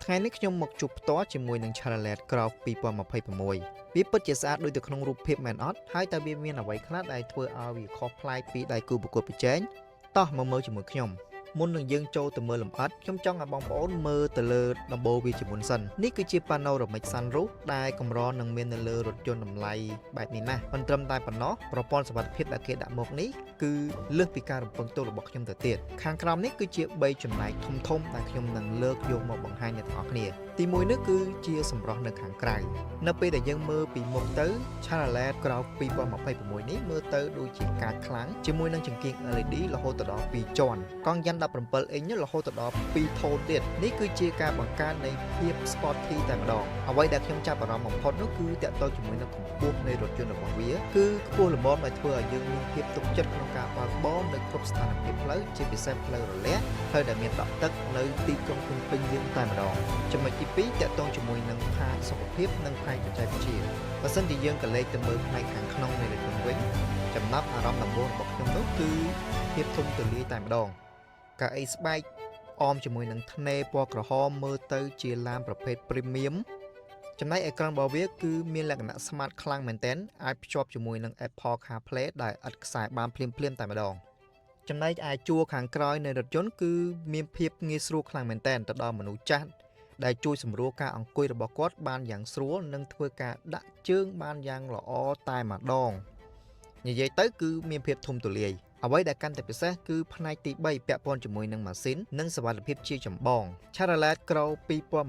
ថ្ងៃនេះខ្ញុំមកជួបផ្ទាល់ជាមួយនឹង Chevrolet Crown 2026វាពិតជាស្អាតដូចទៅក្នុងរូបភាពមែនអត់ហើយតើវាមានអ្វីខ្លះដែលធ្វើឲ្យវាខុសប្លែកពីដៃគូប្រកួតប្រជែងតោះមកមើលជាមួយខ្ញុំមុននឹងយើងចូលទៅមើលលម្អិតខ្ញុំចង់ឲ្យបងប្អូនមើលទៅលើដំបូលវាជាមុនសិននេះគឺជា panoramic sunroof ដែលកម្រនឹងមាននៅលើរថយន្តតម្លៃបែបនេះណាស់មិនត្រឹមតែប៉ុណ្ណោះប្រព័ន្ធសុវត្ថិភាពដែលគេដាក់មកនេះគឺលើសពីការរំពឹងទុករបស់ខ្ញុំទៅទៀតខាងក្រោមនេះគឺជា3ចំណែកធំធំដែលខ្ញុំនឹងលើកយកមកបង្ហាញអ្នកទាំងអស់គ្នាទីមួយនេះគឺជាសម្រស់នៅខាងក្រៅនៅពេលដែលយើងមើលពីមុខទៅ Chevrolet Crown 2026នេះមើលទៅដូចជាកាចខ្លាំងជាមួយនឹងចង្គៀង LED រហូតដល់2ជាន់កង់យ៉ាន់17អ៊ីញរហូតដល់2ថូនទៀតនេះគឺជាការបង្កើននៃភាព sporty តែម្ដងអ្វីដែលខ្ញុំចាប់អារម្មណ៍បំផុតនោះគឺទាក់ទងជាមួយនឹងកម្ពស់នៃរថយន្តរបស់វាគឺខ្ពស់ល្មមដែលធ្វើឲ្យយើងមានភាពទុកចិត្តក្នុងការបើកបរនៅគ្រប់ស្ថានភាពផ្លូវជាពិសេសផ្លូវរលាក់ផ្លូវដែលមានដក់ទឹកនៅទីក្រុងភ្នំពេញយើងតែម្ដងចំណុចទី2ទាក់ទងជាមួយនឹងផាសុខភាពនិងផ្នែកបច្ចេកវិទ្យាបើសិនជាយើងក្រឡេកទៅមើលផ្នែកខាងក្នុងនៃរថយន្តវិញចំណាប់អារម្មណ៍ដំបូងរបស់ខ្ញុំនោះគឺភាពធំទូលាយតែម្ដងកៅអីស្បែកអមជាមួយនឹងធ្នេរពណ៌ក្រហមមើលទៅជាឡានប្រភេទ Premium ចំណែកអេក្រង់របស់វាគឺមានលក្ខណៈ smart ខ្លាំងមែនទែនអាចភ្ជាប់ជាមួយនឹង Apple CarPlay ដែលឥតខ្សែបានភ្លាមៗតែម្ដងចំណែកឯជួរខាងក្រោយនៃរថយន្តគឺមានភាពងាយស្រួលខ្លាំងមែនទែនទៅដល់មនុស្សចាស់ដែលជួយសម្រួលការអង្គុយរបស់គាត់បានយ៉ាងស្រួលនិងធ្វើការដាក់ជើងបានយ៉ាងល្អតែម្ដងនិយាយទៅគឺមានភាពធំទូលាយអ្វីដែលកាន់តែពិសេសគឺផ្នែកទី3ពាក់ព័ន្ធជាមួយនឹងម៉ាស៊ីននិងសុវត្ថិភាពជាចម្បង Chevrolet Crown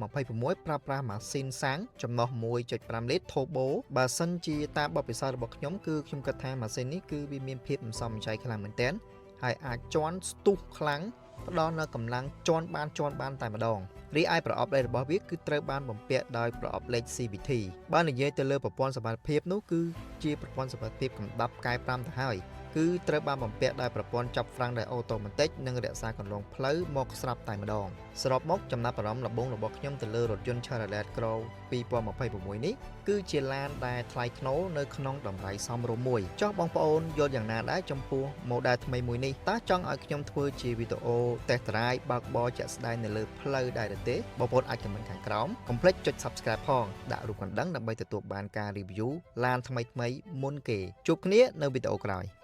2026ប្រើប្រាស់ម៉ាស៊ីនសាំងចំណុះ1.5លីត្រ Turbo បើសិនជាតាមបទពិសោធន៍របស់ខ្ញុំគឺខ្ញុំគិតថាម៉ាស៊ីននេះគឺវាមានភាពមិនសមចៃខ្លាំងមែនទែនហើយអាចជាន់ស្ទុះខ្លាំងផ្ដល់នូវកម្លាំងជាន់បានជាន់បានតែម្ដងរីឯប្រអប់លេខរបស់វាគឺត្រូវបានបំពាក់ដោយប្រអប់លេខ CVT បើនិយាយទៅលើប្រព័ន្ធសុវត្ថិភាពនោះគឺជាប្រព័ន្ធសុវត្ថិភាពកម្ដាប់ផ្កាយ5ទៅហើយគឺត្រូវបានបំពាក់ដោយប្រព័ន្ធចាប់ហ្វ្រាំងដោយ automatic និងរក្សាគន្លងផ្លូវមកស្រាប់តែម្ដងសរុបមកចំណាប់អារម្មណ៍ដំបូងរបស់ខ្ញុំទៅលើរថយន្ត Chevrolet Crown 2026នេះគឺជាឡានដែលថ្លៃថ្នូរនៅក្នុងតម្លៃសមរម្យមួយចុះបងប្អូនយល់យ៉ាងណាដែរចំពោះ model ថ្មីមួយនេះតើចង់ឲ្យខ្ញុំធ្វើជាវីដេអូ test drive បើកបរជាក់ស្ដែងនៅលើផ្លូវដែរឬទេបងប្អូនអាច comment ខាងក្រោមកុំភ្លេចចុច Subscribe ផងដាក់រូបកណ្ដឹងដើម្បីទទួលបានការ review ឡានថ្មីៗមុនគេជួបគ្នានៅវីដេអូក្រោយ។